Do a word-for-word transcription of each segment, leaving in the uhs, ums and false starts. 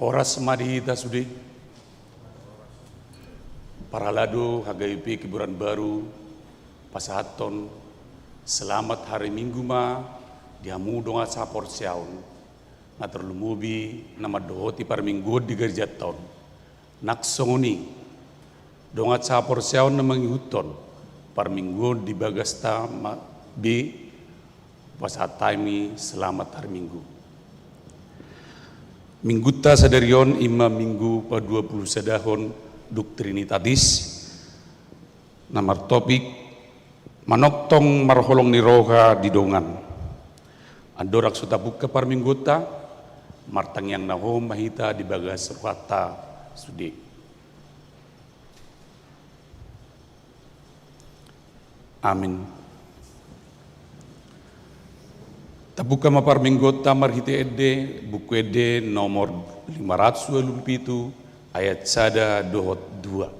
Horas ma di hita sude. Parhalado H K B P Kebayoran Baru pasahathon selamat hari Minggu ma di hamu dongan sahaporseaon, na tarlumobi na mandohoti parmingguon di garejanta on. Nang songon i, dongan sahaporseaon na mangihuthon parmingguon di bagasta ma be, pasahat hami selamat hari Minggu. Minggunta sadari on i ma Minggu paduapulusadahon dung Trinitatis, na martopik manongtong marholong ni roha di dongan. Andorang so tabuka parmingguonta, martangiang na hohom ma hita di bagas rohanta sude. Amin. Tabuka ma parmingguonta marhite ende, Buku Ende nomor lima ratus ualu pitu, ayat sada dohot dua.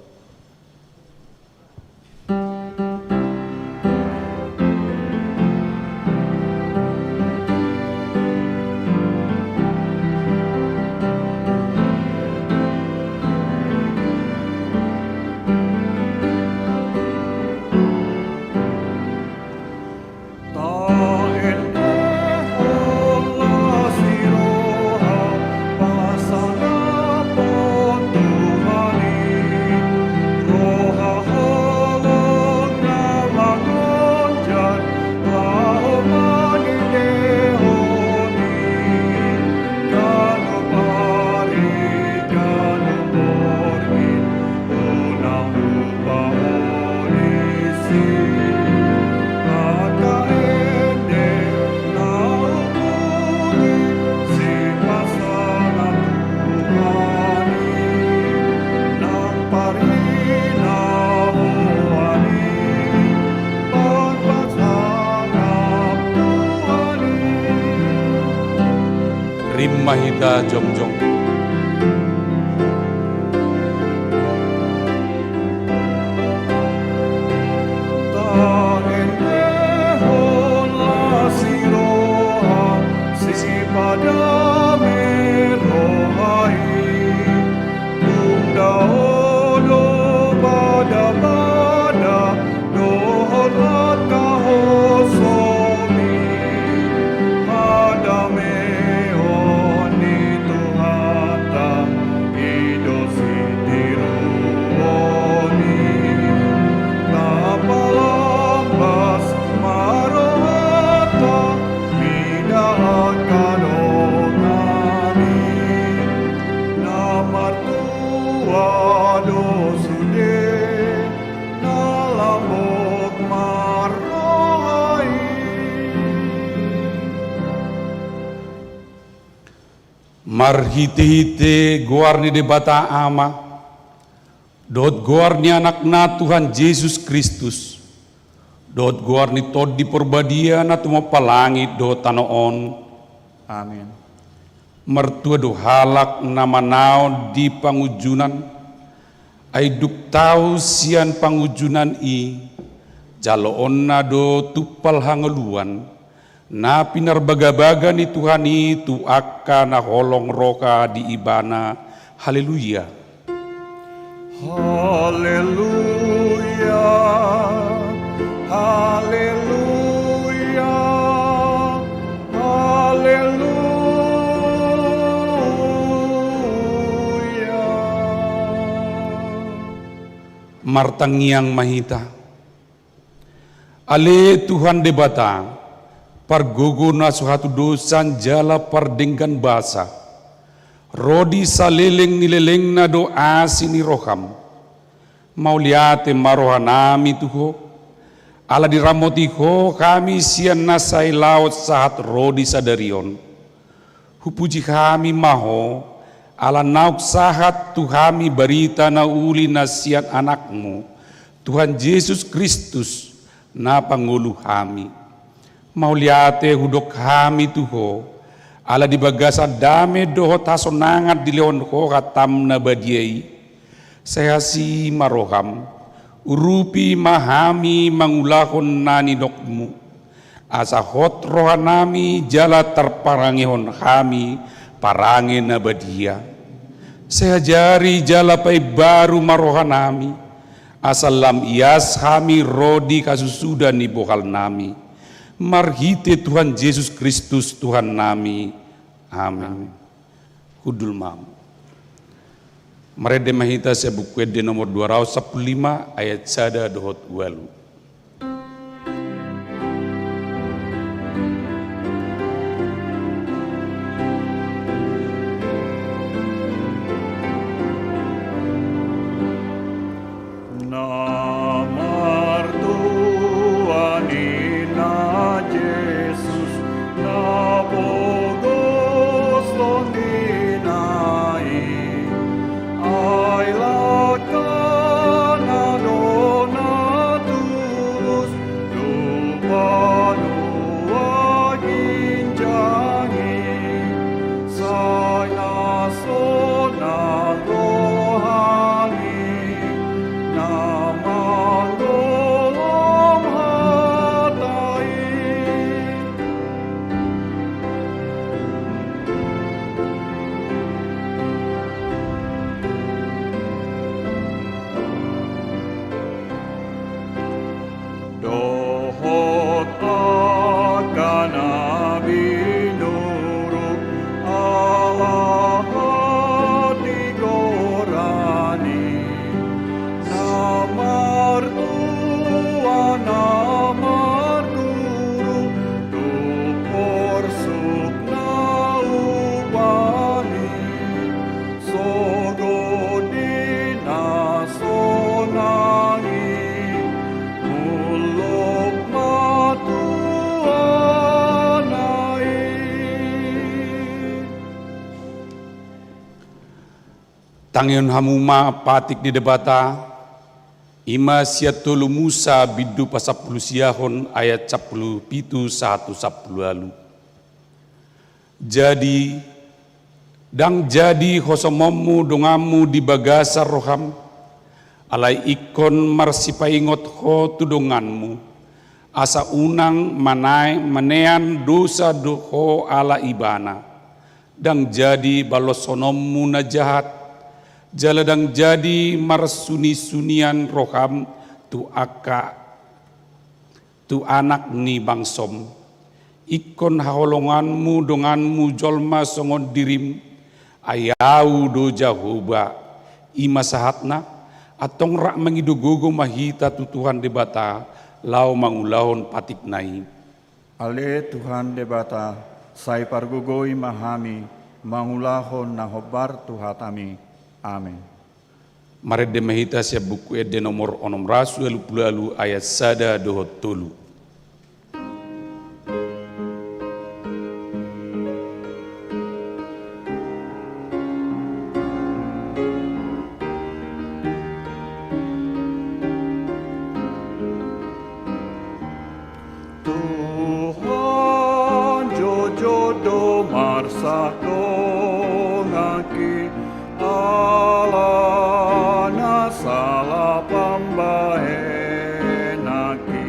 Rap ma hita jongjong. Taendehon las ni roha, sipadame roha i. Tung dao do badabada dohot hatahosomi, hadameon ni Tuhanta i do sitiruon i. Tapalambas ma rohanta mida angka dongan i, na martua do sude na lambok marroha i. Marhitehite goar ni Debata Ama, dohot goar ni Anakna Tuhan Jesus Kristus, dohot goar ni Tondi Parbadia na tumompa langit dohot tano on. Amin. Martua do halak na manaon di pangunjunan, ai dung tau sian pangunjunan i, jaloonna do tumpal hangoluan, na pinarbagabaga ni Tuhan i tu angka na holong roha di Ibana. Haleluya. Haleluya, haleluya, haleluya. Martangiang ma hita. Ale Tuhan Debata, pargogo na so hatudosan jala pardenggan basa, ro di saleleng ni lelengna do asi ni roham. Mauliate ma rohanami tu Ho, ala diramoti Ho hami sian na sai laho sahat ro di sadari on. Hupuji hami ma Ho, ala naung sahat tu hami barita na uli na sian Anakmu, Tuhan Jesus Kristus, na pangolu hami. Mauliate hudok hami tu Ho, ala di bagasan dame dohot hasonangan dilehon Ho hatam na badia i. Sai asi ma roham, urupi ma hami mangulahon na nidokmu, asa hot rohanami jala tarparangehon hami parange na badia. Sai ajari jala paimbaru ma rohanami, asa lam ias hami ro di hasusuda ni bohalnami. Marhite Tuhan Jesus Kristus Tuhannami. Amen. Hundul ma. Marende ma hita sian Buku Ende nomor dua ratus sampulu lima, ayat sada dohot ualu. Na martua ninna Jesus, na pogos tondina i, ai langkana do na tulus, tu banua ginjang i, sai na sonang rohani na manggolom hata i. Dohot angka na binuruk ala hatigoran i, na martua na marguru, tu porsuk na upa ni, sogot di na sonang i, mulak ma tu ana i. Tangihon hamu ma patik ni Debata, i ma sian tolu Musa bindu pasampulu siahon ayat sampulu pitu sahat tu sampulu ualu. Jadi, ndang jadi hosomonmu donganmu di bagasan roham, alai ingkon marsipaingot ho tu donganmu, asa unang manae-, manean dosa do ho ala ibana. Ndang jadi baloshononmu na jahat, jala ndang jadi marsunisunian roham tu angka, tu anak ni bangsom. Ingkon haholonganmu donganmu jolma songon dirim, ai Ahu do Jahowa. I ma sahatna, antong rap mangido gogo ma hita tu Tuhan Debata, laho mangulahon patikna i. Ale Tuhan Debata, sai pargogoi ma hami mangulahon na hombar tu hatami. Amen. Marende ma hita sian Buku Ende nomor onom ratus ualu pulu ualu ayat sada dohot tolu. Tuhan, jotjot do marsak donganki, alana sala pambahenanki.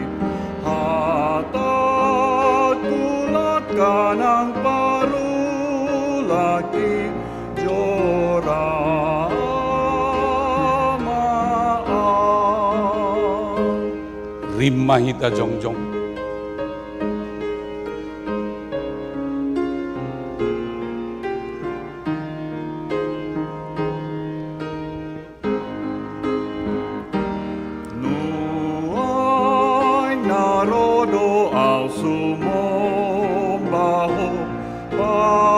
Hatangku langka nang parulangki, jora ma au. Rap ma hita jongjong. Nuaeng na ro do au sumomba Ho,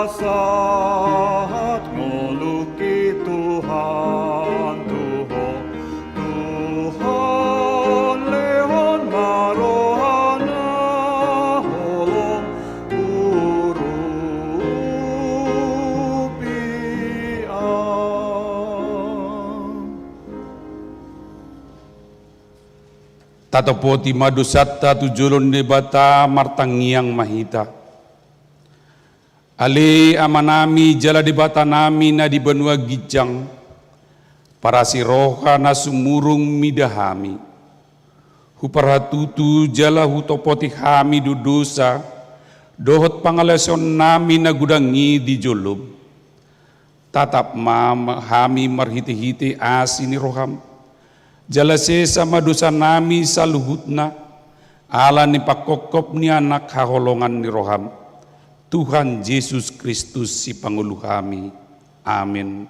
pasahat ngolungki Tuhan tu Ho. Tuhan, lehon ma roha na holom, urupi au. Tatopoti ma dosanta tu jolo ni Debata, martangiang ma hita. Ale Amanami jala Debatanami na di banua ginjang, parasi roha na sumurung mida hami. Huparhatutu jala hutopoti hami do dosa dohot pangalaosionnami na godang i di jolom. Tatap ma hami marhite-hite asi ni roham. Jala sesa ma dosanami saluhutna, ala ni pangkophop ni Anak haholongan ni roham, Tuhan Jesus Kristus Sipangolu hami. Amen.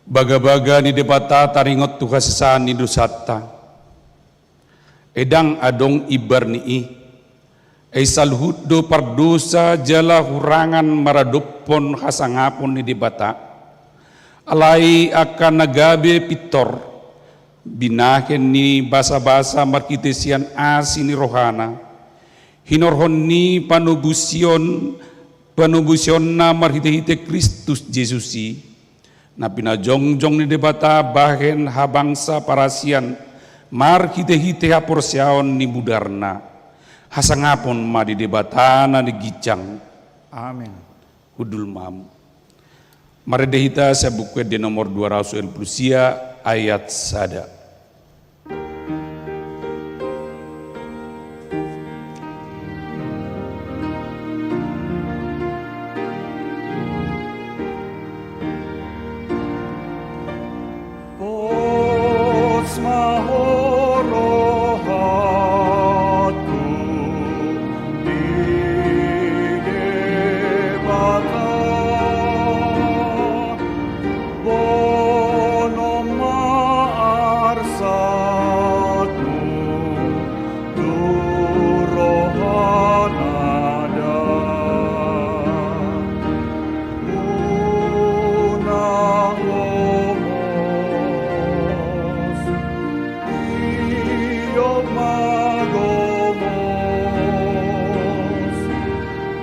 Bagabaga ni Debata taringot tu hasesaan ni dosanta. Ai ndang adong imbar ni i. Ai saluhut do pardosa jala hurangan maradophon hasangapon ni Debata. Alai angka na gabe pintor, binahen ni basabasa marhite sian asi ni rohana, hinorhon ni panobusion, panobusionna marhite-hite Kristus Jesus i, na pinajongjong ni Debata bahen habangsa parasian marhite-hite haporseaon ni mudarna. Hasangapon ma di Debata na ginjang. Amen. Hundul ma hamu. Marende hita sian Buku Ende nomor dua ratus dua puluh sia ayat sada. Pos ma ho rohangku di Debata, bonom ma arsatmu tu rohana da. Unang gomos, iop ma gomos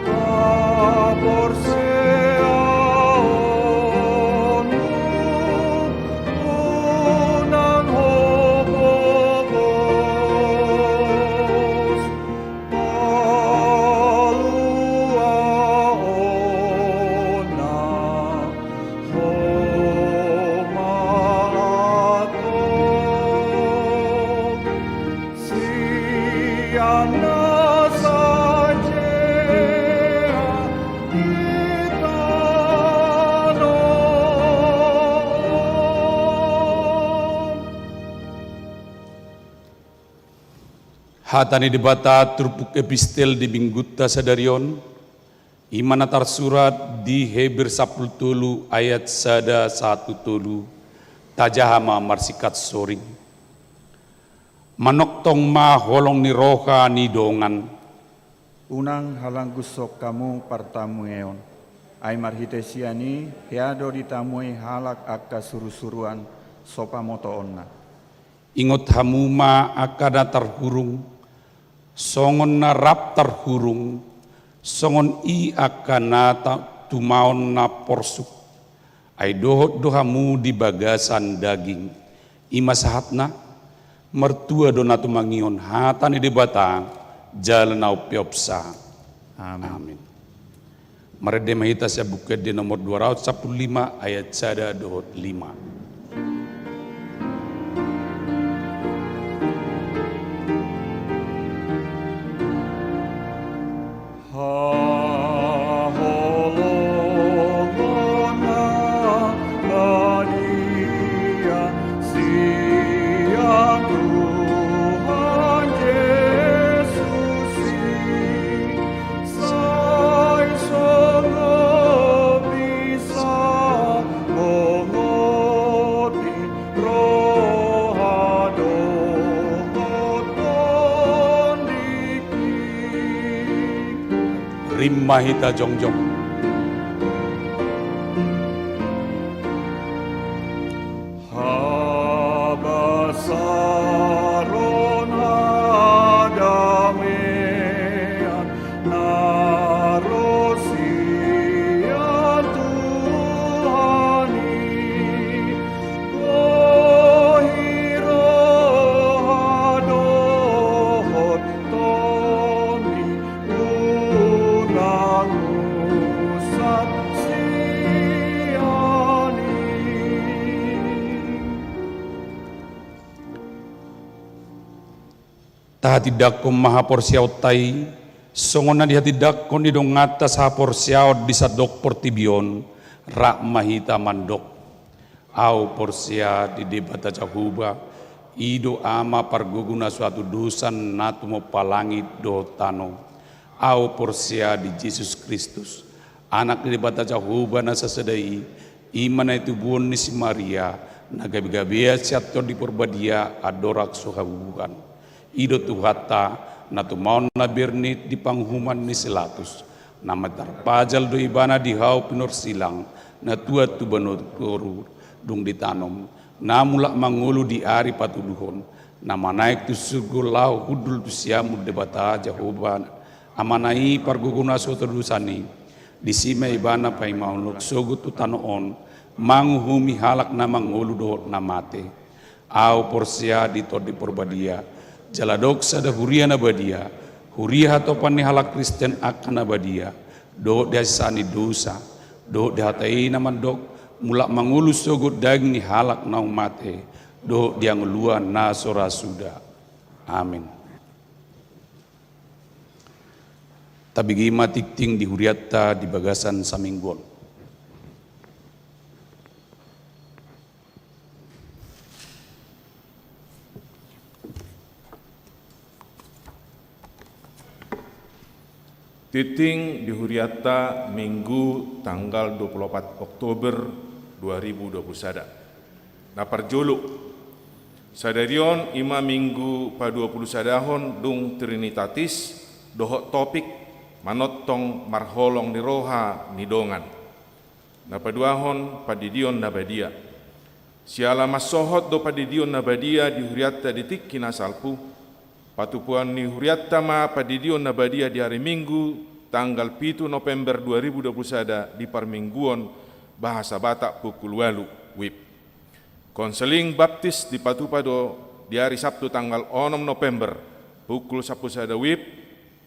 haporseaonmu, unang ho pogos. Paluaonna ho ma antong sian na sajea di tano on. Hata ni Debata turpuk epistel di Minggunta sadari on, i ma na tarsurat di Heber sampulu tolu ayat sada sahat tu tolu, tajaha ma marsingkat soring. Manongtong ma holong ni roha ni dongan. Unang halanggushon hamu partamueon, ai marhite sian i hea do ditamuei halak angka surusuruan so pamotoonna. Ingot hamu ma angka na tarhurung, songon na rap tarhurung, songon i angka na ta-, tumaon na porsuk. Ai dohot do hamu di bagasan daging. I ma sahatna, martua do na tumangihon hata ni Debata, jala na umpeopsa. Amin. Amin. Marende ma hita sian Buku Ende nomor dua ratus sampulu lima ayat sada dohot lima. Haholongon na badia sian Tuhan Jesus i, sai songon bisa mongoti roha dohot tondingki. Rap ma hita jongjong. Habasaron hadamean na Tahatindangkon ma haporseaonta i, songon na dihatindangkon ni donganta sahaporseaon di sandok portibi on, rap ma hita mandok: Ahu porsea di Debata Jahowa, i do Ama pargogo na so hatudosan na tumompa langit dohot tano. Ahu porsea di Jesus Kristus, Anak ni Debata Jahowa na sasada i, i ma na itubuhon ni si Maria, na gabegabean sian Tondi Porbadia andorang so habubuhan. I do Tuhanta, na tumaon na bernit di panguhuman ni si Latus, na marpajal do Ibana di hau pinorsilang, na tuat tu banua toru, dung ditanom, na mulak mangolu di ari patoluhon, na manaek tu surgo laho hundul tu siamun Debata Jahowa, Amana i pargogo na so hatudosan i. Disi ma Ibana paima unok sogot tu tano on, manguhumi halak na mangolu dohot na mate. Ahu porsea di Tondi Porbadia, jala adong sada huria na badia, huria hatopan ni halak Kristen angka na badia, dohot di hasesaan ni dosa, dohot di hata i na mandok, mulak mangolu sogot daging ni halak naung mate, dohot di hangoluan na so ra suda. Amin. Tabege ma tingting di hurianta di bagasan saminggu on. Tingting di hurianta Minggu tanggal dua puluh opat Oktober dua ribu dua puluh sada. Na parjolo, sadari on i ma Minggu padua puluh sadahon dung Trinitatis dohot topik manongtong marholong ni roha ni dongan. Na paduahon, pandidion na badia. Siala mansohot do pandidion na badia di hurianta di tingki na salpu, patupaon ni hurianta ma pandidion na badia di ari Minggu tanggal pitu November dua ribu dua puluh sada di parmingguon bahasa Batak pukul ualu WIB. Konseling baptis dipatupa do di ari Sabtu tanggal onom November pukul sampulu sada WIB.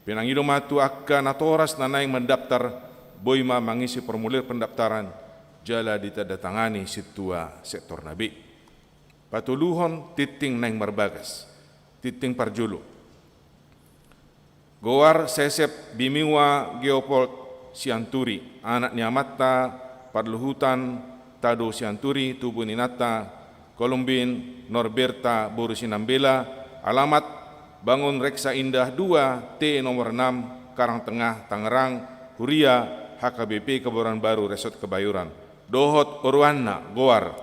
Pinangido ma tu angka natoras na naeng mandaptar, boi ma mangisi formulir pendaftaran jala ditandatangani sintua sektorna be. Patoluhon, tingting naeng marbagas. Tingting parjolo. Goar Sesep Bimiwa Geopold Sianturi, anak ni amanta parluhutan Tado Sianturi, tubu ni inanta Kolombin Norberta boru Sinambela, alamat Bangun Reksa Indah dua T nomor enam, Karang Tengah, Tangerang, huria H K B P Kebayoran Baru Resort Kebayoran. Dohot oroanna, goar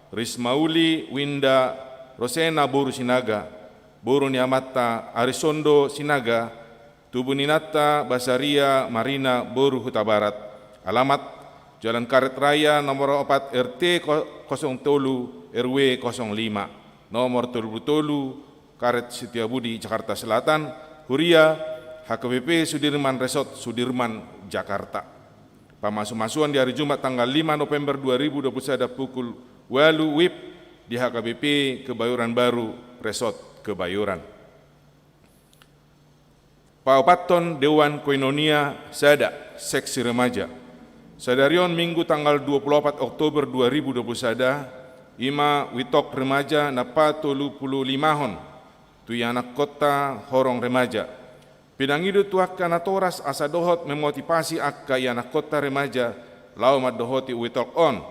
Rismauli Winda Rosena boru Sinaga, boru ni amanta Arisondo Sinaga, tubu ni inanta Basaria Marina boru Hutabarat, alamat Jalan Karet Raya nomor opat R T ko-, kosong tolu R W kosong lima, nomor tolu puluh tolu, Karet Setiabudi, Jakarta Selatan, huria H K B P Sudirman Resort, Sudirman, Jakarta. Pamasumasuon di ari Jumat tanggal lima November dua ribu dua puluh sada pukul ualu WIB di H K B P Kebayoran Baru Resort Kebayoran. Paopathon Dewan Koinonia sada, seksi remaja. Sadari on Minggu tanggal dua puluh opat Oktober dua ribu dua puluh sada, i ma WeTalk Remaja na patolu puluh limahon tu ianakkonta horong remaja. Pinangido tu angka natoras asa dohot memotivasi angka ianakkonta remaja laho mandohoti WeTalk on.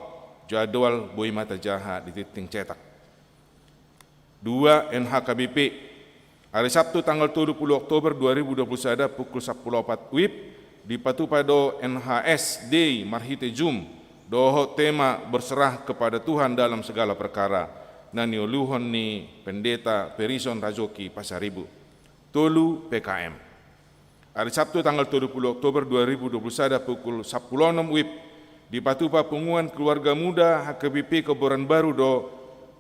Jadwal boi ma tajaha di tingting cetak. Dua, N H K B P. Ari Sabtu tanggal tolu puluh Oktober dua ribu dua puluh sada pukul sampulu opat WIB, dipatupa do N H S Day marhite Zoom, dohot tema Berserah Kepada Tuhan Dalam Segala Perkara, na niuluhon ni Pendeta Perison Rajoki Pasaribu. Tolu, P K M. Ari Sabtu tanggal tolu puluh Oktober dua ribu dua puluh sada pukul sampulu onom WIB, dipatupa Punguan Keluarga Muda H K B P Kebayoran Baru do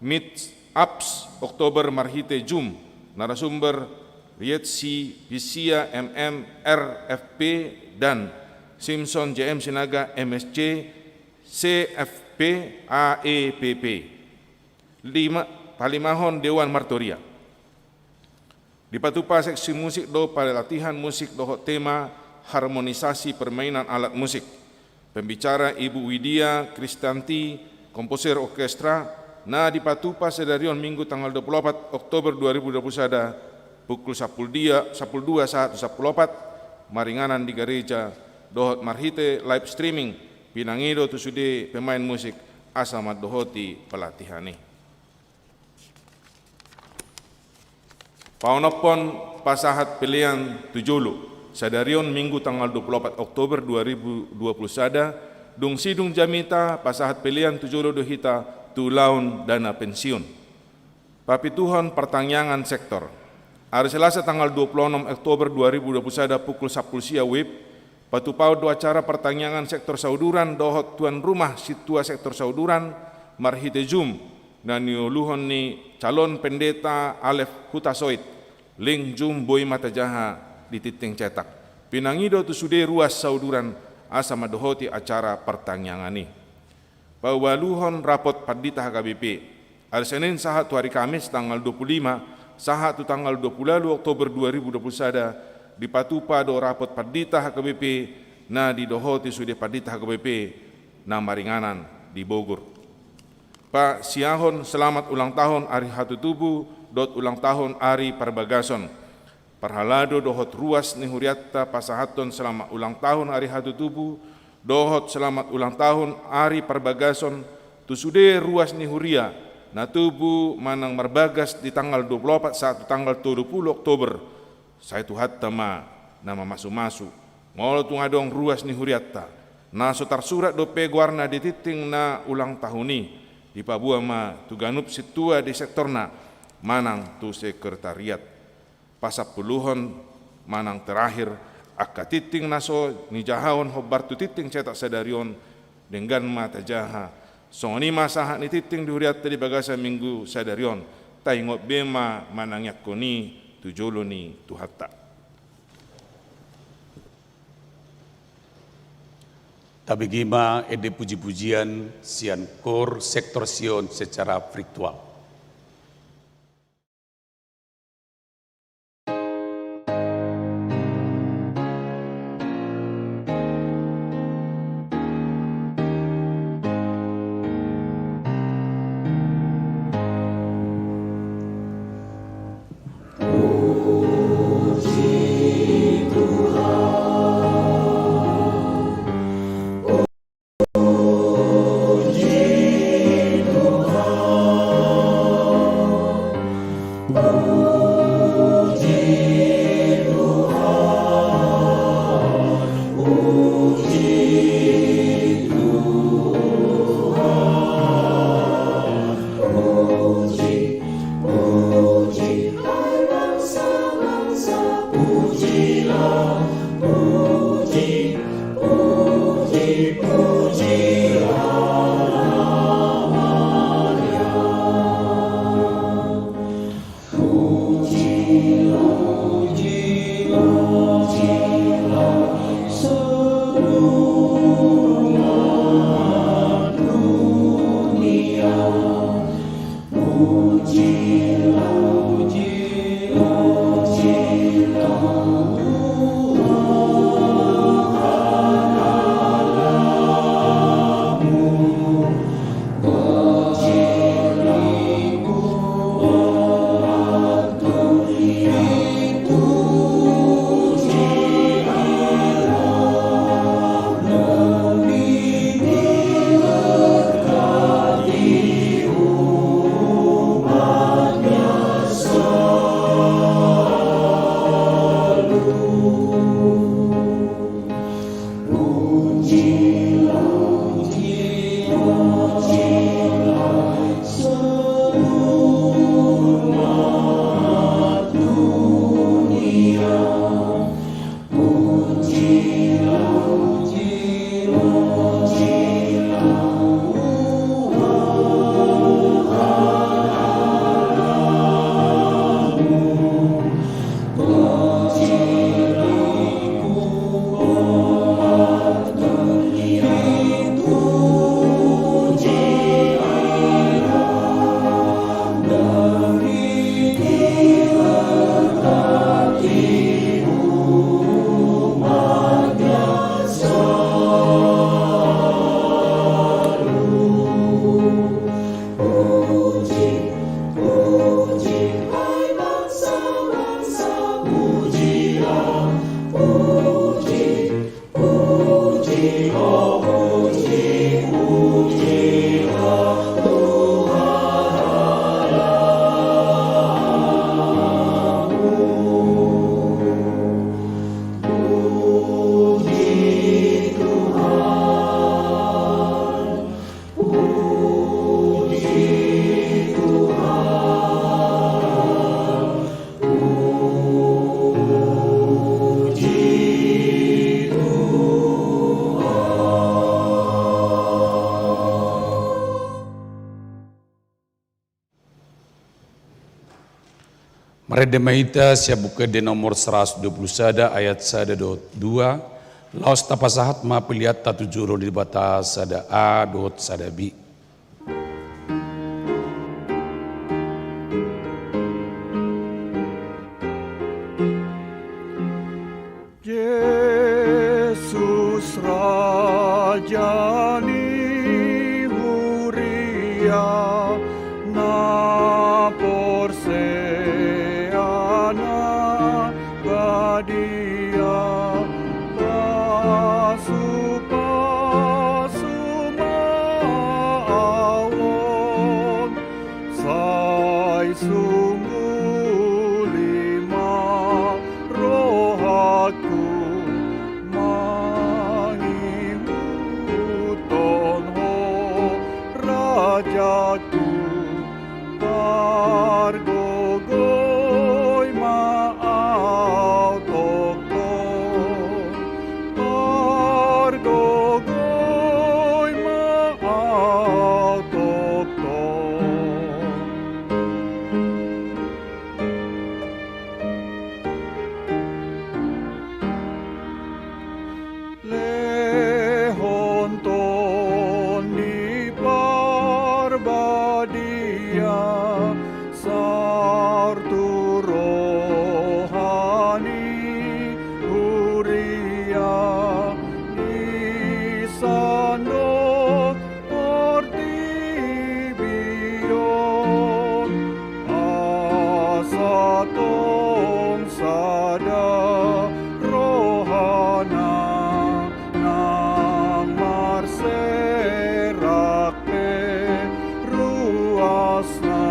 Meet Ups Oktober marhite Zoom, narasumber Rietsi Pisia M M R F P dan Simpson J M Sinaga M S C C F P A E P P. Lima, palimahon Dewan Martoria. Dipatupa seksi musik do pelatihan musik dohot tema harmonisasi permainan alat musik. Pembicara Ibu Widya Kristanti, komposer orkestra, na dipatupa sadari on Minggu tanggal dua puluh opat Oktober dua ribu dua puluh sada pukul sampulu dia, sampulu dua sahat tu sampulu opat, maringanan di gareja, dohot marhite live streaming, pinangido tu sude pemain musik, asa mandohoti pelatihan i. Paonomhon pasahat pelean tu jolo, sadari on Minggu tanggal dua puluh opat Oktober dua ribu dua puluh sada, dung sidung jamita pasahat pelean tu jolo do hita tu ulaon dana pensiun. Papituhon partangiangan sektor. Ari Selasa tanggal dua puluh onom Oktober dua ribu dua puluh sada pukul sampulu sia WIB, patupaon do acara partangiangan sektor Sauduran dohot tuan rumah sintua sektor Sauduran marhite Zoom na niuluhon ni calon pendeta Alef Hutasoit, link Zoom boi ma tajaha di tinting cetak. Pinangido tu sude ruas Sauduran asa mandohoti acara partangiangan i. Paualuhon rapot pandita H K B P. Ari Senin sahat tu ari Kamis tanggal dua puluh lima sahat tu tanggal dua puluh ualu Oktober dua ribu dua puluh sada, dipatupa do rapot pandita H K B P na didohoti sude pandita H K B P na maringanan di Bogor. Pasiahon selamat ulang tahun ari hatutubu dohot ulang tahun ari parbagason. Parhalado dohot ruas ni hurianta pasahathon selamat ulang tahun ari hatutubu, dohot selamat ulang tahun ari parbagason, tu sude ruas ni huria, na tubu manang marbagas di tanggal dua puluh opat sahat tu tanggal tolu pulu Oktober, sai Tuhanta ma na mamasumasu, molo tung adong ruas ni hurianta, na so tarsurat dope goarna di tinting na ulang tahun i, dipaboa ma tu ganup sintua di sektorna, manang tu sekretariat. Pasampuluhon manang terakhir, angka tinting na so nijahahon hombar tu tinting cetak sadari on, denggan ma tajaha. Songon i ma sahat ni tinting di hurianta di bagasan Minggu sadari on, taingot be ma manangiangkon i tu jolo ni Tuhanta. Tabege ma ende puji-pujian sian Kor Sektor Sion secara virtual. Ende ma hita sian Buku Ende nomor saratus dua pulu sada ayat sada dohot dua, laos tapasahat ma peleanta tu jolo ni Debata sada A dohot sada B. Jesus Raja ni huria, na porsea na badia, pasupasu ma au on, sai sungguh lima rohangku mangihuthon Ho Rajaku, pargogoi ma au tongtong, pargogoi ma au tongtong. Lehon Tondi Parbadia saur tu roha ni huria di sandok portibi on, asa tong sada rohana nang marserak pe ruasna,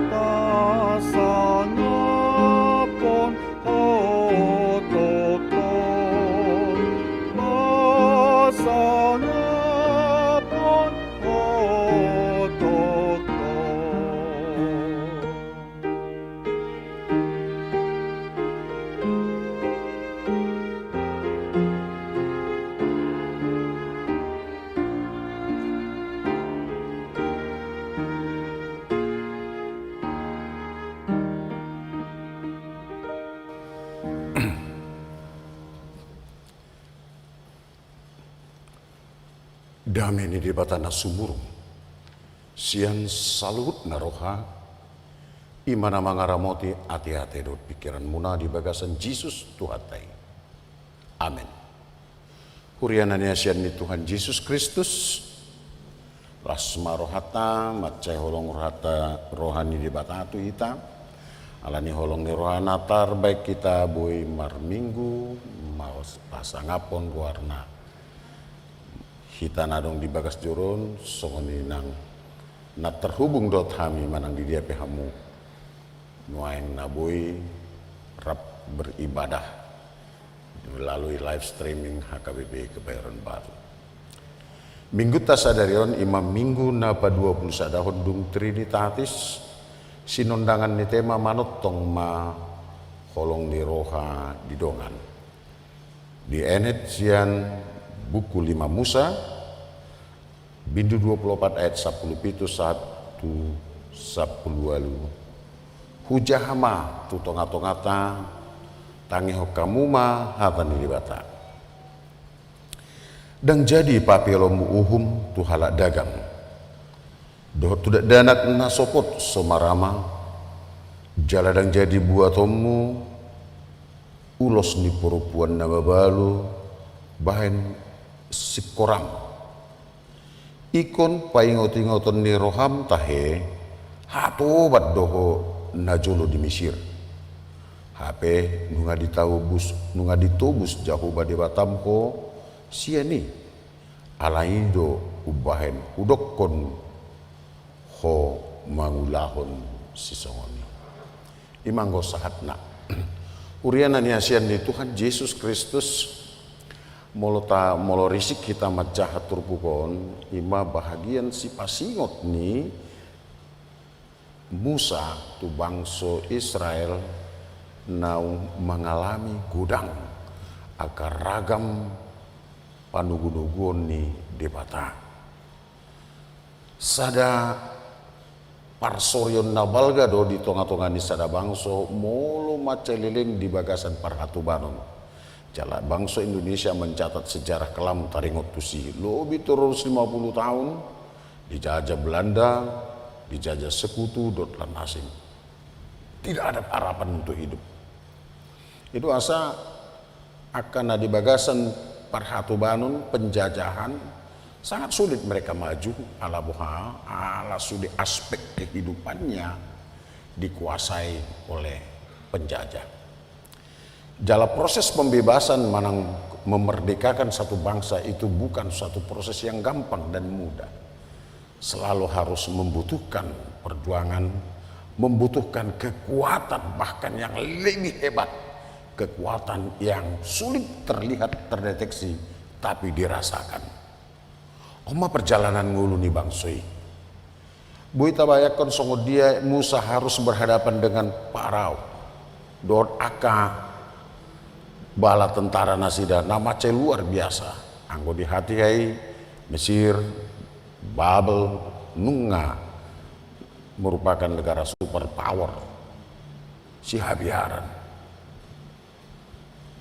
pasangaphon Ho tongtong, pasangaphon Ho tongtong. Dame ni Debata na sumurung sian saluhutna roha, i ma na mangaramoti ateate dohot pingkiranmuna di bagasan Jesus Tuhanta i. Amen. Huria na niasian ni Tuhan Jesus Kristus, las ma rohanta, mansai holong rohanta, roha ni Debata tu hita, ala ni holong ni rohana tarbahen hita boi marminggu, ma-, pasangaphon goarna. Hita na adong di bagas joro on, songon i nang na terhubung dohot hami manang di dia pe hamu nuaeng na boi rap beribadah melalui live streaming H K B P Kebayoran Baru. Minggunta sadari on i ma minggu na paduapulusadahon dung Trinitatis, sinondangan ni tema manongtong ma holong ni roha di dongan. Dienet sian buku lima Musa, bindu dua pulu opat ayat sampulu pitu sahat tu sampulu ualu. Hujaha ma tu tongatonganta, tangihon hamu ma hata ni Debata. Ndang jadi papeolonmu uhum tu halak dagang, dohot tu dakdanak na sopot so marama, jala ndang jadi buatonmu ulos ni parompuan na mabalu bahen singkoram. Ingkon paingotingoton ni roham tahe, hatoban do ho najolo di Misir. Hape nunga ditobus, nunga ditobus Jahowa Debatam ho sian i. Alai i do umbahen hudokkon ho mangulahon sisongon i. I ma anggo sahatna. Huria na niasian ni Tuhan Jesus Kristus, molo ta, molo risik hita manjaha turpuk on, i ma bahagian sipasingot ni Musa tu bangso Israel naung mangalami godang angka ragam panogunoguon ni Debata. Sada Parsorion na balga do di tonga-tonga ni sada bangso molo mansai leleng di bagasan parhatobanon. Jala bangso Indonesia mencatat sejarah kelam taringot tusi, lobi tolu ratus lima puluh tahun dijajah Belanda, dijajah sekutu dohot lan asing. Tidak ada harapan untuk hidup. Itu asa angka na di bagasan parhatobanon, penjajahan, sangat sulit mereka maju, ala boha, ala sude aspek kehidupannya dikuasai oleh penjajah. Jala proses pembebasan manang memerdekakan satu bangsa itu bukan suatu proses yang gampang dan mudah. Selalu harus membutuhkan perjuangan, membutuhkan kekuatan bahkan yang lebih hebat, kekuatan yang sulit terlihat, terdeteksi, tapi dirasakan. On ma perjalanan ngolu ni bangso i. Boi tabayangkon songon dia Musa harus berhadapan dengan Parao dohot angka bala tentara nasida na mansai luar biasa. Anggo di hatiha i Mesir, Babel, nunga merupakan negara super power, sihabiaran.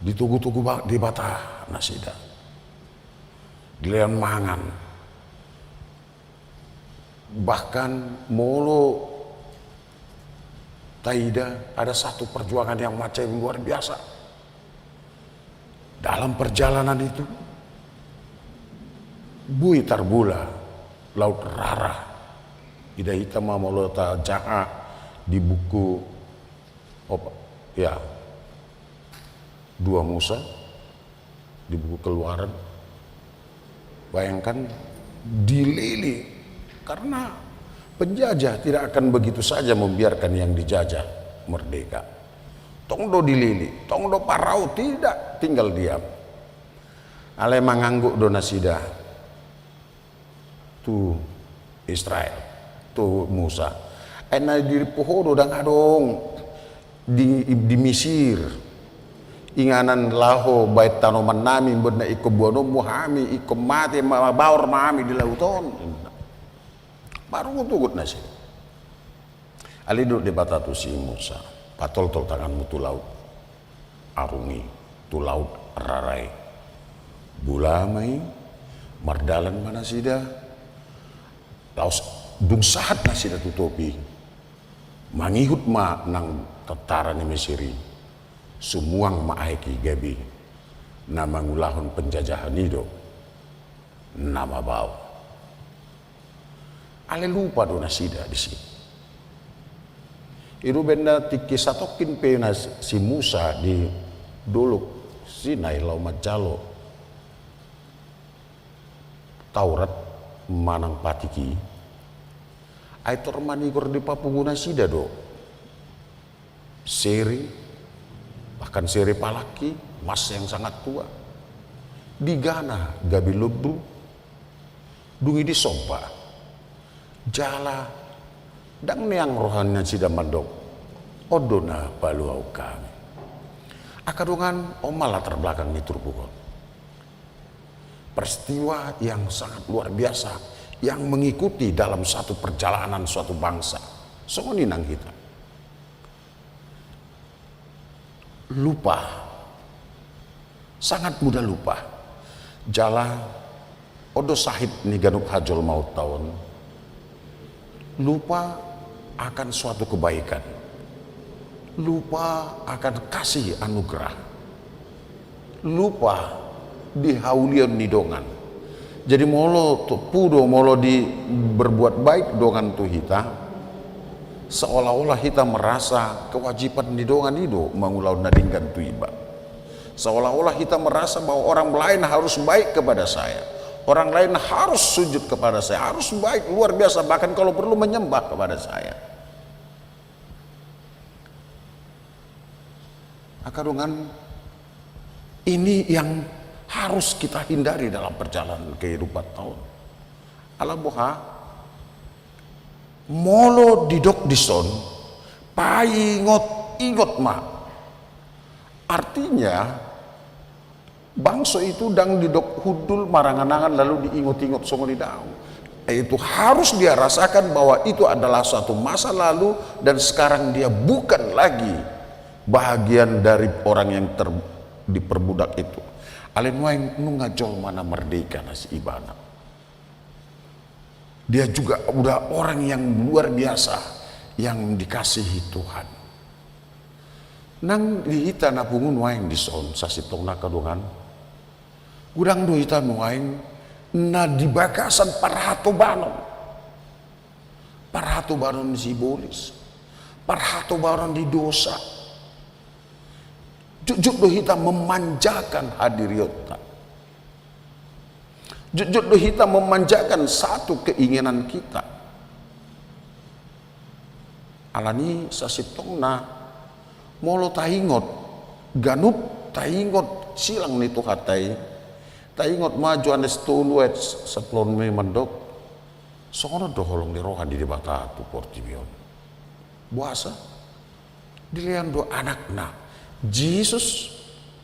Ditogu-togu ba-, Debata nasida. Dilehon mangan. Bahkan molo taida ada satu perjuangan yang mansai luar biasa. Dalam perjalanan itu, boi tarbula Laut Rara. Ida hita ma molo tajaha di buku, opa, ya, dua Musa, di buku Keluaran. Bayangkan, dilele, karena penjajah tidak akan begitu saja membiarkan yang dijajah merdeka. Tong do dilele, tong do Parao tidak tinggal diam. Alai mangangguk do nasida tu Israel, tu Musa. Ai na dirimpu ho do, ndang adong di, di Misir inganan laho baen tanoman nami, buat na ingkon boanonmu hami, ingkon mate ma-, mabaor ma hami di laut on. Marungutungut nasida. Alai didok Debata tu si Musa, patoltol tanganmu tu laut arung i, tu Laut Rara i. Bula ma i, mardalan ma nasida, laos dung sahat nasida tu topi, mangihut ma nang tentara ni Mesir i, sumuang ma aek i gabe na mangulahon penjajahan i do na mabaor. Alai lupa do nasida disi. I do umbaen na tingki satongkin pe na si Musa di Dolok Sinai laho manjalo Taurat manang patik i, ai tor manigor di papungu nasida do seri, bahkan seri palangki, mas yang sangat tua. Digana gabe lombu, dung i disomba. Jala ndang neang roha nasida mandok, on do na paluahon hami. Angka dongan, on ma latar belakang ni turpuk on. Peristiwa yang sangat luar biasa yang mengikuti dalam satu perjalanan suatu bangsa. Songon i nang hita. Lupa. Sangat mudah lupa. Jala on do sahit ni ganup hajolmaonta on. Lupa akan suatu kebaikan. Lupa akan kasih anugerah. Lupa di haulion ni dongan. Jadi molo tu, pudo molo di berbuat baik dongan tu hita, seolah-olah hita merasa kewajiban ni dongan i do mangulahon na denggan tu iba. Seolah-olah hita merasa bahwa orang lain harus baik kepada saya. Orang lain harus sujud kepada saya, harus baik, luar biasa, bahkan kalau perlu menyembah kepada saya. Angka dongan, ini yang harus kita hindari dalam perjalanan kehidupan taon. Ala boha, molo didok dison, paingot-ingot ma. Artinya, bangso itu ndang didok hundul marangan-angan lalu diingot-ingot songon i, daong. Itu harus dia rasakan bahwa itu adalah suatu masa lalu dan sekarang dia bukan lagi bahagian dari orang yang ter-, diperbudak itu. Alai nuaeng nunga jolma na merdeka na si ibana. Dia juga udah orang yang luar biasa, yang dikasihi Tuhan. Nang di hita na pungu nuaeng dison, sasintongna angka dongan. Godang do hita nuaeng na di bagasan parhatobanon. Parhatobanon ni sibolis. Parhatobanon di dosa. Jotjot do hita memanjakan hadirionta. Jotjot do hita memanjakan satu keinginan kita. Alani sasintongna, molo taingot, ganup taingot silang ni Tuhanta i, taingot ma Johannes tolu ayat sampulu onom i mandok, songon on do holong ni roha ni Debata tu portibi on. Boasa? Dilean do anakna. Jesus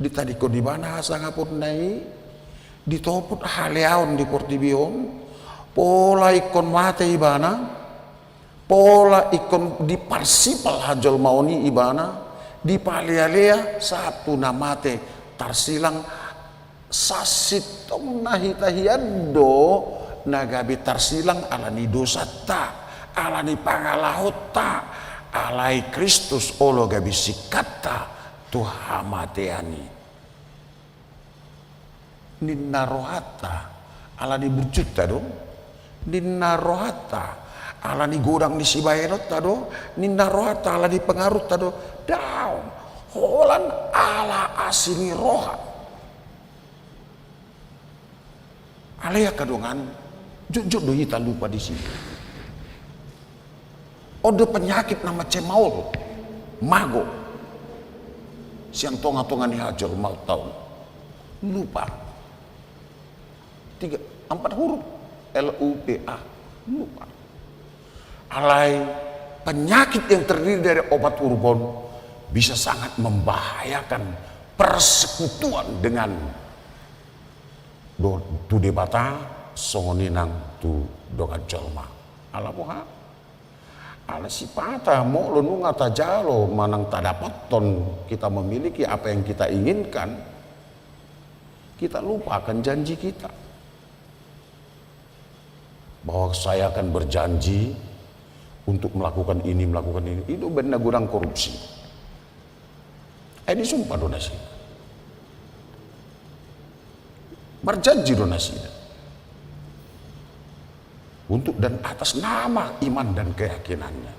ditadingkon ibana hasangaponna i, ditopot haleaon di portibi on, pola ingkon mate ibana, pola ingkon diparsipal hajolmaon i ibana, dipalealea sahat tu na mate tarsilang. Sasintongna hita hian do na gabe tarsilang alani dosanta, alani pangalahonta, alai Kristus olo gabe singkatta tu hamatean i. Ninna rohanta alani burjunta do, ninna rohanta alani godang ni sibahenonta do, ninna rohanta alani pengaruhta do. Daong, holan ala asi ni roha. Alai angka dongan, jotjot do hita lupa disi. On do penyakit na mansai maol, mago sian tongatonga ni hajolmaonta on. Lupa. Tiga, empat huruf. L U P A. Lupa. Alai penyakit yang terdiri dari empat huruf on bisa sangat membahayakan persekutuan dengan do-, tu Debata, songon i nang tu dongan jolma. Ala boha? Ala sipata molo nunga tajalo manang tadapothon kita memiliki apa yang kita inginkan, kita lupakan janji kita. Bahwa saya akan berjanji untuk melakukan ini, melakukan ini. I do umbahen na godang korupsi. Eh, disumpah do nasida. Marjanji do nasida. Untuk dan atas nama iman dan keyakinannya.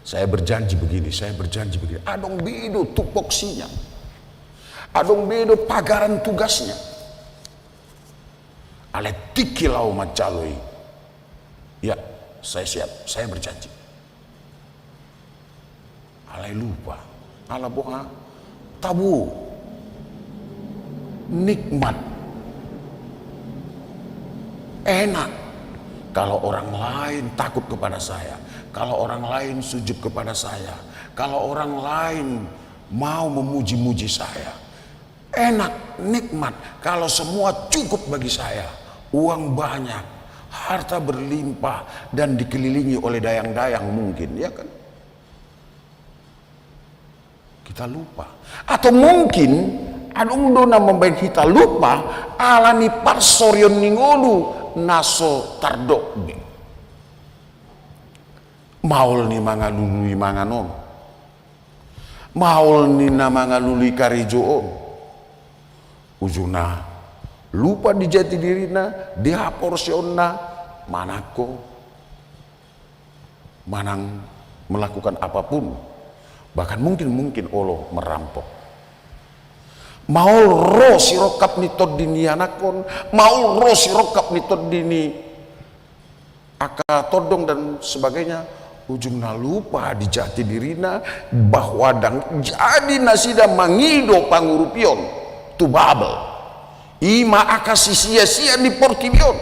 Saya berjanji begini, saya berjanji begini. Adong be do tupoksinya. Adong be do pagaran tugasnya. Alai tingki laho manjalo i. Ya, saya siap, saya berjanji. Alai lupa. Ala boha? Tabo. Nikmat. Enak. Kalau orang lain takut kepada saya, kalau orang lain sujud kepada saya, kalau orang lain mau memuji-muji saya, enak, nikmat, kalau semua cukup bagi saya, uang banyak, harta berlimpah, dan dikelilingi oleh dayang-dayang mungkin, ya kan? Kita lupa. Atau mungkin, adong do na mambahen hita lupa, alani parsorion ni ngolu na so tardok be. Maol ni mangalului mangan on. Maol ni na mangalului karejo on. Ujungna lupa di jati dirina, di haporseaonna, manangko, manang melakukan apapun, bahkan mungkin, mungkin olo merampok. Maol ro sirongkap ni tondi ni anakkon, maol ro sirongkap ni tondi ni angka tondong dan sebagainya, ujungna lupa di jati dirina bahwa ndang jadi nasida mangido pangurupion tu Babel. I ma angka sisiasian ni portibi on.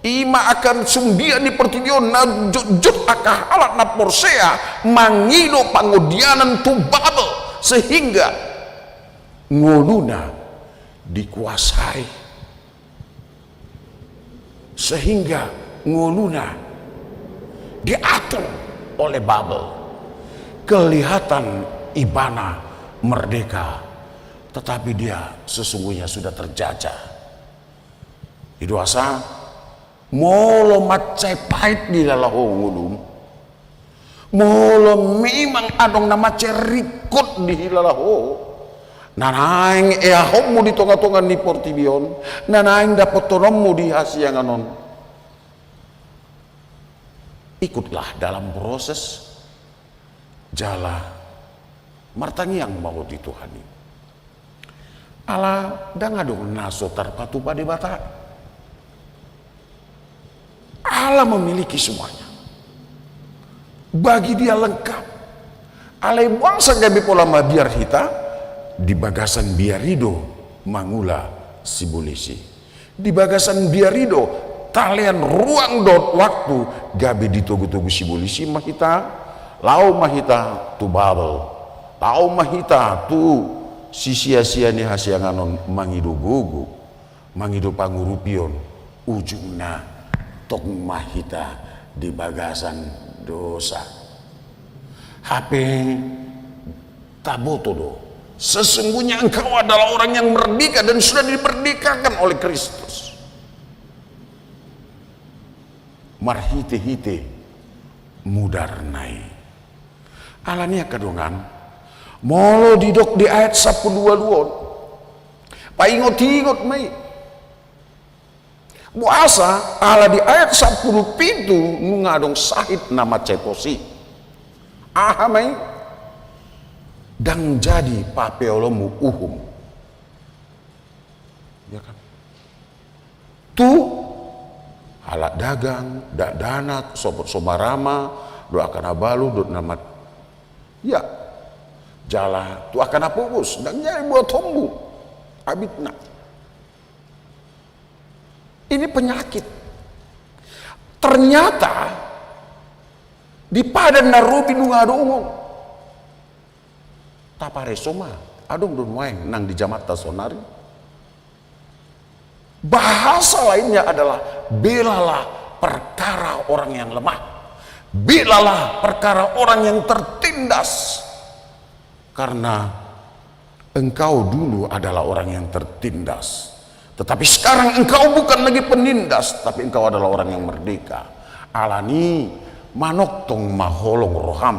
I ma angka sumbian ni portibi on, na jotjot angka halak na porsea mangido pangodianan tu Babel, sehingga ngoluna dikuasai Sehingga ngoluna diatur oleh Babel. Kelihatan ibana merdeka, tetapi dia sesungguhnya sudah terjajah. Di dosa, molo mansai pait dihilala ho ngolum, molo memang adong na mansai ringkot dihilala ho, na naeng eahonmu di tonga-tonga ni portibi on, na naeng dapothononmu di hasiangan on, ikutlah dalam proses jala martangiang ma ho di Tuhan i. Ala ndang adong na so tarpatupa Debata. Allah memiliki semuanya. Bagi Dia lengkap. Alai boasa gabe pola mabiar hita? Di bagasan biar i do mangula sibolis i. Di bagasan biar i do talean ruang dohot waktu gabe ditogu-togu sibolis i ma hita. Laho ma hita tu Babel. Laho ma hita tu sisia-sia ni hasiangan on mangido gogo, mangido pangurupion, ujungna tong ma hita di bagasan dosa. Hape taboto do, sesungguhnya engkau adalah orang yang merdeka dan sudah dimerdekakan oleh Kristus. Marhite-hite mudarna i. Alani i angka dongan, molo didok di ayat sampulu ualu on, paingot-ingot ma i. Boasa? Ala di ayat sampulu pitu nunga adong sahit na mansai pos i. Aha ma i? Ndang jadi papeolonmu uhum. Ya kan? Tu halak dagang, dakdanak, sogot somarama, dohot angka na balu, dohot na mat-, ya, jala tu angka na pogos, ndang jadi buatonmu abitna. Ini penyakit. Ternyata di Padan na robi nunga adong on. Tapareso ma, adong do nuaeng nang di jamanta saonari. Bahasa lainnya adalah belalah perkara orang yang lemah. Belalah perkara orang yang tertindas. Karena engkau dulu adalah orang yang tertindas. Tetapi sekarang engkau bukan lagi penindas, tapi engkau adalah orang yang merdeka. Alani i, manongtong ma holong roham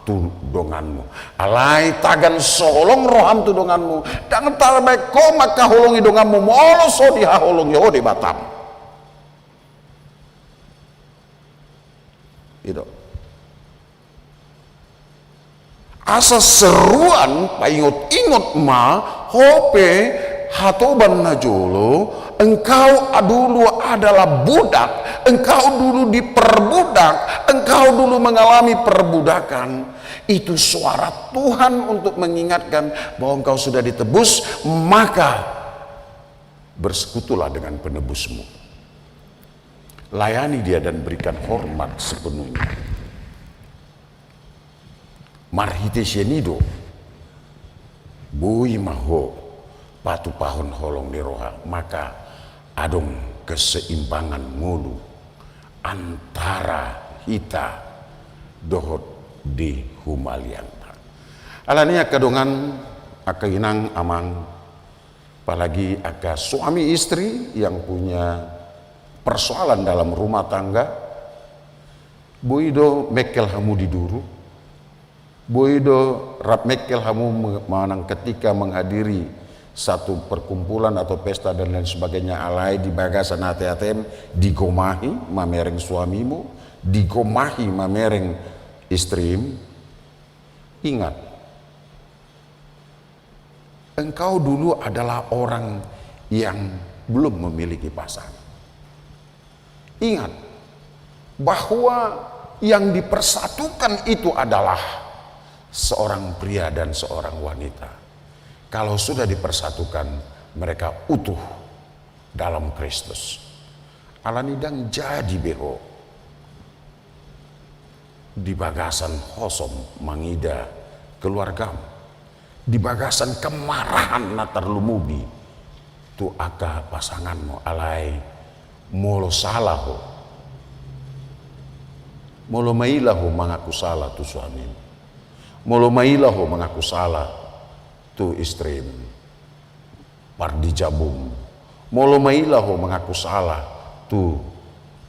tu donganmu. Alai tagan so holong roham tu donganmu, ndang tarbaen ho mangkaholongi donganmu molo so dihaholongi ho Debatam. I do. Asa seruan, paingot-ingot ma, ho pe hatoban na jolo, engkau dulu adalah budak, engkau dulu diperbudak, engkau dulu mengalami perbudakan. Itu suara Tuhan untuk mengingatkan bahwa engkau sudah ditebus, maka bersekutulah dengan penebusmu. Layani Dia dan berikan hormat sepenuhnya. Marhite sian i do, boi ma ho patupahon holong ni roha, maka adong keseimbangan ngolu antara hita dohot di humaliangta. Alani i angka dongan, angka inang, amang, apalagi angka suami istri yang punya persoalan dalam rumah tangga, boi do mengkel hamu di duru, boi do rap mengkel hamu me-, manang ketika menghadiri satu perkumpulan atau pesta dan lain sebagainya, alai di bagasan ate-atem digomahi mamereng suamimu, digomahi mamereng istrim. Ingat, engkau dulu adalah orang yang belum memiliki pasangan. Ingat bahwa yang dipersatukan itu adalah seorang pria dan seorang wanita. Kalau sudah dipersatukan, mereka utuh dalam Kristus. Alani i ndang jadi be ho di bagasan hosom mangida keluargam, di bagasan kemarahan na tarlumobi tu angka pasanganmu, alai Molo sala ho, molo maila ho mangaku sala tu suamim, molo maila ho mangaku sala tu istrim, pardijabum, molo maila ho mangaku sala tu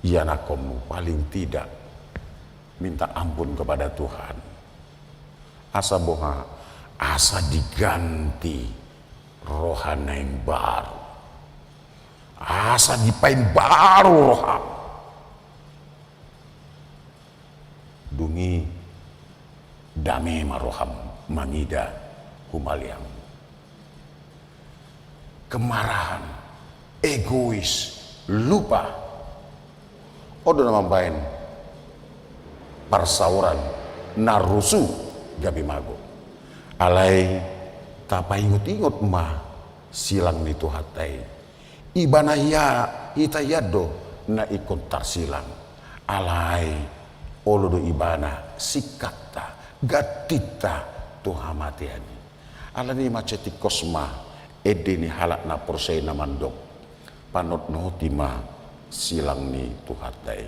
ianakkonmu, paling tidak minta ampun kepada Tuhan. Asa boha? Asa diganti roha na imbaru. Asa dipaimbaru roham. Dung i dame ma roham mangida humaliang. Kemarahan, egois, lupa. On do na mambaen parsaoran, na rusu gabe mago. Alai tapaingot-ingot ma silang ni Tuhanta i. Ibana hia hita hian do na ingkon tarsilang. Alai olo do ibana singkatta, gantinta tu hamatean i. Alani i mansai tingkos ma ende ni halak na porsea i na mandok, panotnoti ma silang ni Tuhanta i.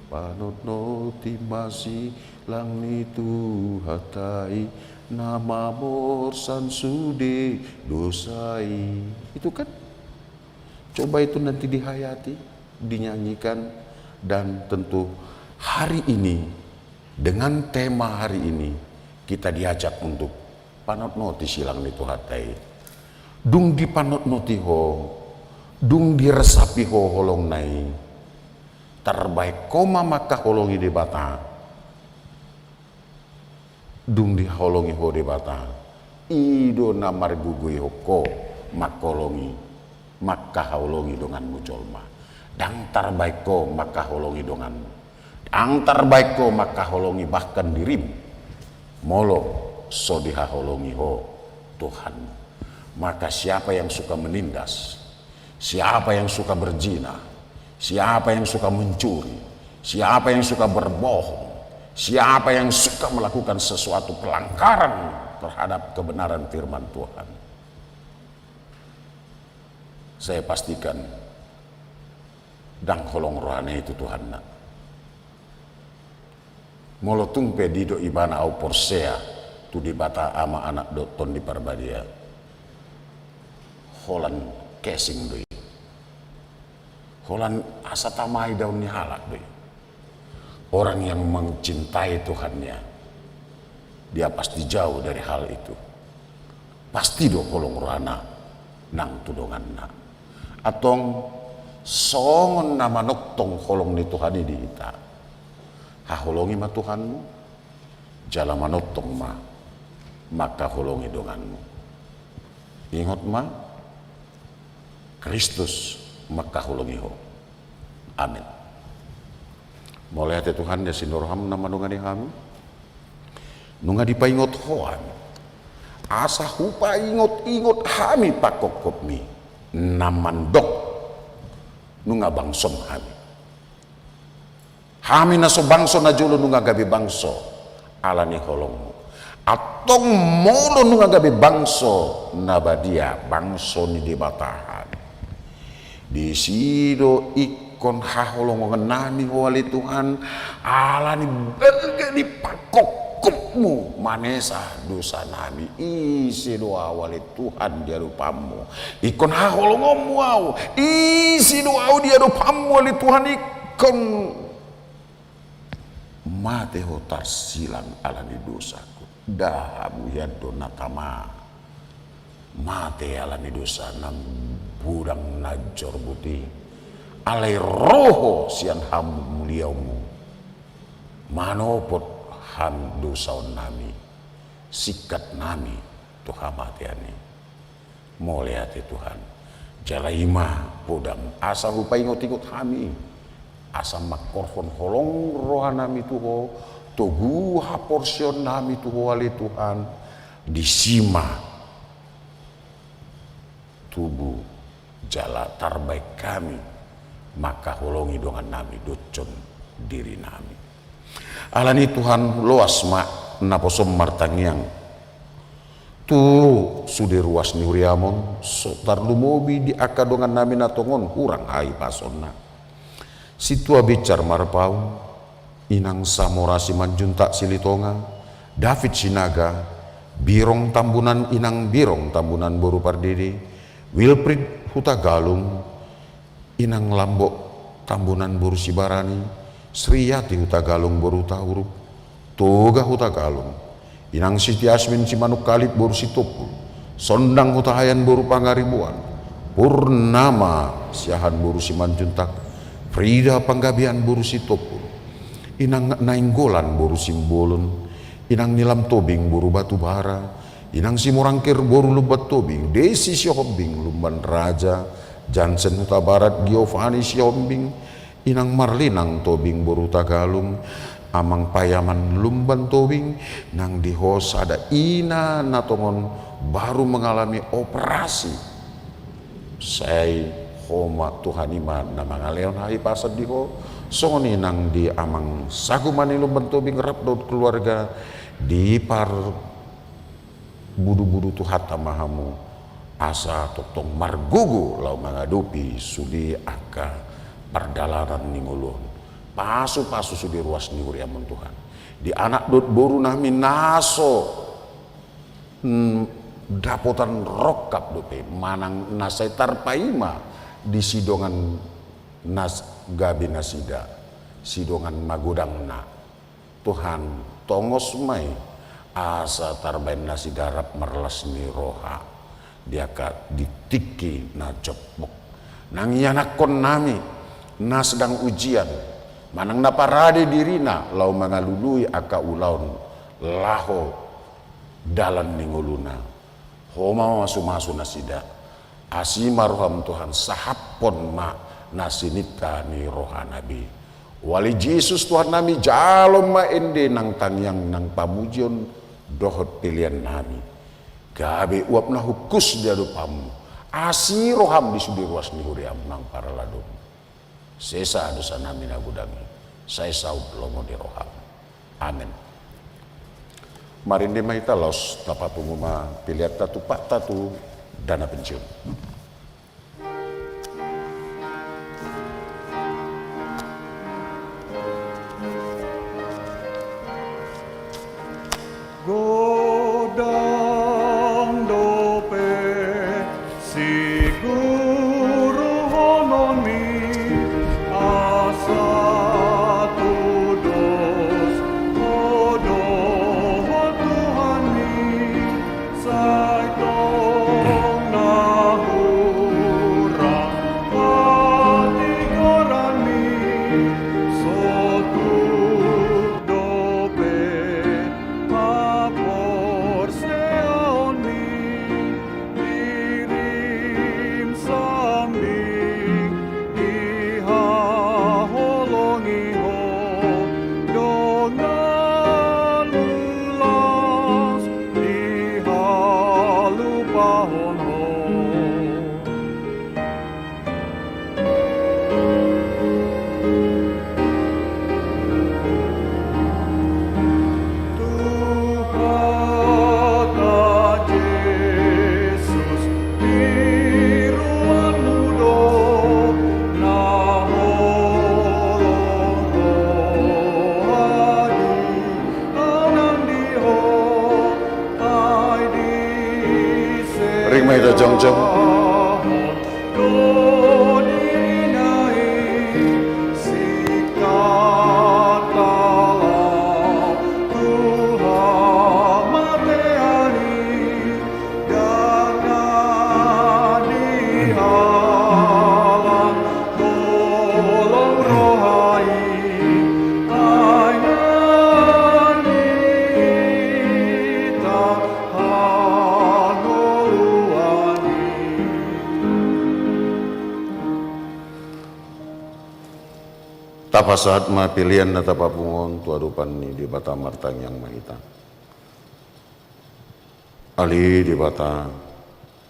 Panotnoti ma silang ni Tuhanta i, na mamorsan sude dosa i. Itu kan, coba itu nanti dihayati, dinyanyikan, dan tentu hari ini, dengan tema hari ini, kita diajak untuk panotnoti silang ni Tuhanta i. Dung dipanotnoti ho, dung diresapi ho holongna i, tarbaen ho ma mangkaholongi Debata. Dung dihaholongi ho Debata, i do na margogoihon ho mangkaholongi, mangkaholongi donganmu jolma. Ndang tarbaen ho mangkaholongi donganmu. Ndang tarbaen ho mangkaholongi bahkan dirim, molo so dihaholongi ho Tuhanmu. Maka siapa yang suka menindas, siapa yang suka berzina, siapa yang suka mencuri, siapa yang suka berbohong, siapa yang suka melakukan sesuatu pelanggaran terhadap kebenaran firman Tuhan, saya pastikan ndang holong rohana i tu Tuhanna. Molo tung pe didok ibana, au porsea tu Debata Ama, Anak dohot Tondi Parbadia, holan casing do i. Holan asa tama idaon ni halak do i. Orang yang mencintai Tuhannya, dia pasti jauh dari hal itu. Pasti do holong rohana nang tu donganna. Antong songon na manongtong holong ni Tuhan i di hita. Haholongi ma Tuhanmu, jala manongtong ma mangkaholongi donganmu. Ingot ma, Kristus mangkaholongi ho. Amen. Mauliate Tuhan di asi ni roham na mandongani hami. Nunga dipaingot ho hami, asa hupaingot-ingot hami pangkopkopmi na mandok nunga bangsom hami. Hami na so bangso na jolo nunga gabe bangso ala ni holongmu. Antong molo nunga gabe bangso na badia, bangso ni Debata hami, disi do ingkon haholongon nami ho ale Tuhan, ala ni balga ni pangkopkopmu manesa dosa nami. Ise do au ale Tuhan di adopanmu? Ingkon haholongonmu au. Ise do au di adopanmu ale Tuhan? Ingkon mate ho tarsilang ala ni dosaku. Nda hamu hian do na tama mate ala ni dosa nang godang na jorbut i. Alai ro ho sian hamuliaonmu manopot hami dosaon nami, singkat nami tu hamatean i. Mauliate Tuhan. Jala i ma podam asa hupaingot-ingot hami, asa mangkorhon holong roha nami tu ho, togu haporseaon nami tu ho ale Tuhan, disi ma tubu jala tarbaen hami mangkaholongi dongan nami dohot diri nami. Ala ni i Tuhan, loas ma naposom martangiang Tu sude ruas ni huriamon, so tarlumobi di angka dongannami na tongon hurang hahipasonna. Sintua Binsar Marpaung, inang Samora Simanjuntak Silitonga, David Sinaga, Birong Tambunan, inang Birong Tambunan boru Pardede, Wilfried Hutagalung, inang Lambok Tambunan boru Sibarani, Sriyati Hutagalung boru Hutauruk, Toga Hutagalung, inang Siti Asmin Simanungkalit boru Sitompul, Sondang Hutahaean boru Pangaribuan, Purnama Siahaan boru Simanjuntak, Frida Panggabean boru Sitompul, inang Nainggolan boru Simbolon, inang Nilam Tobing boru Batubara, inang Simorangkir boru Lumban Tobing, Desi Sihombing Lumban Raja, Jansen Hutabarat, Giovanni Sihombing, inang Marlinang Tobing boru Hutagalung, amang payaman Lumban Tobing, nang di ho sada ina na tongon baru mengalami operasi. Sai ho ma Tuhan i ma na mangalehon hahipason di ho, songon i nang di amang Sagu Mani Lumban Tobing rap dohot keluarga, di par budu-budu Tuhanta ma hamu, asa tongtong margogo laho mangadopi sude angka pardalanan ni ngolu on. Pasu-pasu sude ruas ni huriamon Tuhan. Di anak dohot boru nami na so, mm, dapotan rongkap dope, manang na sai tarpaima di sidongan nas-, gabe nasida, sidongan magodangna. Tuhan, tongos ma i, asa tarbaen nasida rap marlas ni roha di angka di tingki na jompok. Nang ianakkon nami na sedang ujian, manang na parade dirina laho mangalului angka ulaon laho dalan ni ngoluna. Ho ma masu-masu nasida. Asi ma roham Tuhan, sahaphon ma na sininta ni rohana be. Wali Jesus Tuhan nami, jalo ma ende nang tangiang nang pamujion dohot pelean nami. Gabe uap na hungkus di adopanmu. Asi roham di sude ruas ni huriam nang paraladomu. Sesa dosa nami na godang i, sai saut lomo ni roham. Amen. Marende ma hita laos tapapungu ma peleanta tu Pahta tu dana pensiun. Godang dope siguruhononmi, asa tudos ho dohot Tuhanmi, sai tong na hurang hatigoranmi, sotung dope haporseaonmi, dirim sambing dihaholongi ho, dongan ulos dihalupahon ho. Tuhanta Jesus, tiruanmu do na holong roha i, au nang di ho, ai di se. Ring ma hita jongjong. Tapasahat ma pelean na tapapungu on tu adopan ni Debata, martangiang ma hita. Ale Debata,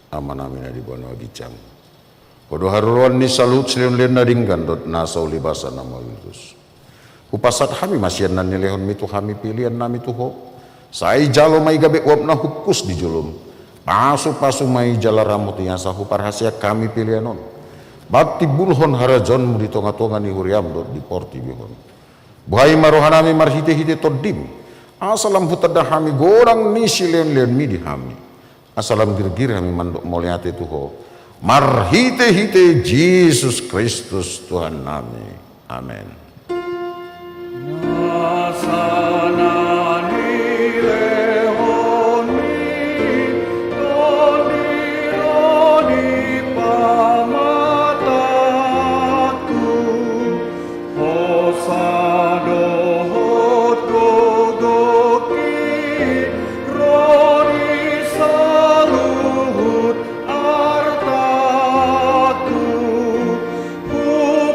Amanami na di banua ginjang. Ho do haroroan ni saluhut silehonlehon na denggan dohot nasa ulibasa na mauliutus. Hupasahat hami ma sian na nilehonmi tu hami pelean nami tu ho. Sai jalo ma i gabe uap na hungkus di jolom. Pasupasu ma i jala ramoti asa huparhaseang hami pelean on, mantimbulhon harajaonmu di tongatonga ni huriam dohot di portibi on. Buhai ma rohanami marhitehite Tondim, asa lam hutanda hami godang ni sileonleonmi di hami, asa lam girgir hami mandok mauliate tu Ho, marhitehite Jesus Kristus Tuhannami. Amen.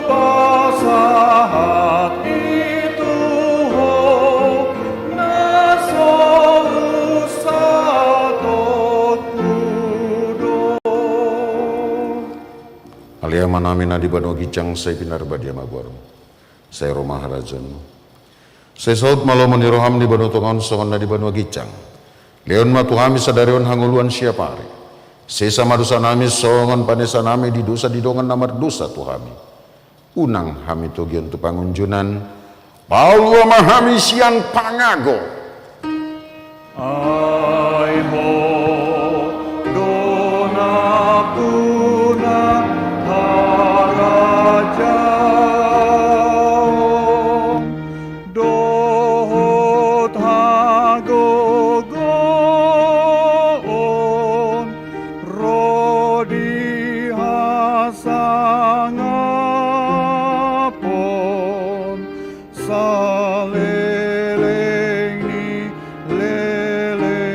Hupasahat i tu Ho na so unsatonku do. Ale Amanami na di banua ginjang, sai pinarbadia ma goarmu. Sai ro ma harajaonmu. Sai saut ma lomo ni roham di banua tonga on songon na di banua ginjang. Lehon ma tu hami sadari on hangoluan siapari. Sesa ma dosanami songon panesanami di dosa di dongan na mardosa tu hami. Unang hami togihon tu pangunjunan. Palua ma hami sian pangago. Ai Ho do nampuna harajaon dohot hagogoon ro di hasangapon saleleng ni lelengna.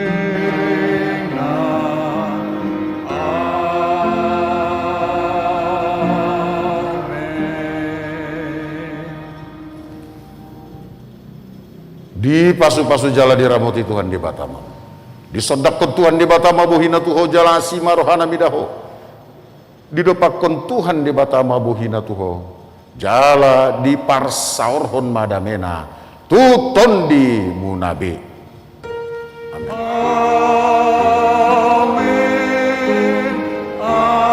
Amen. Dipasupasu jala diramoti Tuhan Debata ma. Disondangkon Tuhan Debata ma bohina tu ho jala asi ma rohana mida ho. Didompakkon Tuhan Debata ma bohina tu ho, jala diparsaorhon ma damena tu tondimuna be. Amen. Amen. Amen.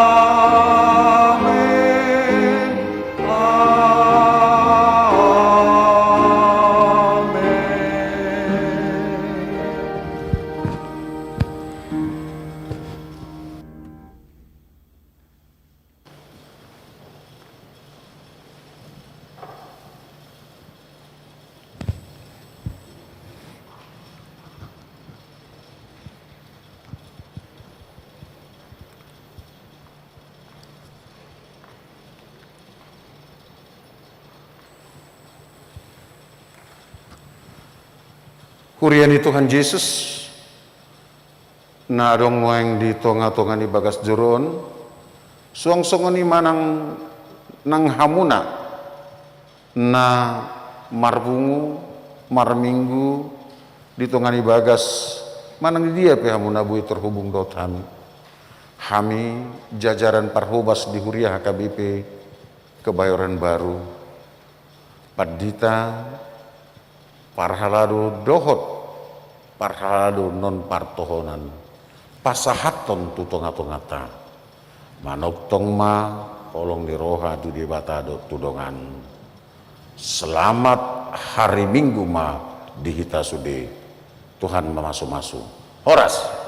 Amen. Huria ni Tuhan Jesus, na adong nuaeng di tongatonga ni bagas joro on, suang songon i ma nang, nang hamuna na marpungu, marminggu di tonga ni bagas, manang di dia pe hamuna boi terhubung dohot hami. Hami jajaran parhobas di Huria H K B P Kebayoran Baru, pandita, parhalado dohot parhalado non partohonan, pasahathon tu tongatonganta. Manongtong ma holong ni roha tu Debata dohot tu dongan. Selamat hari Minggu ma di hita sude. Tuhan mamasumasu. Horas.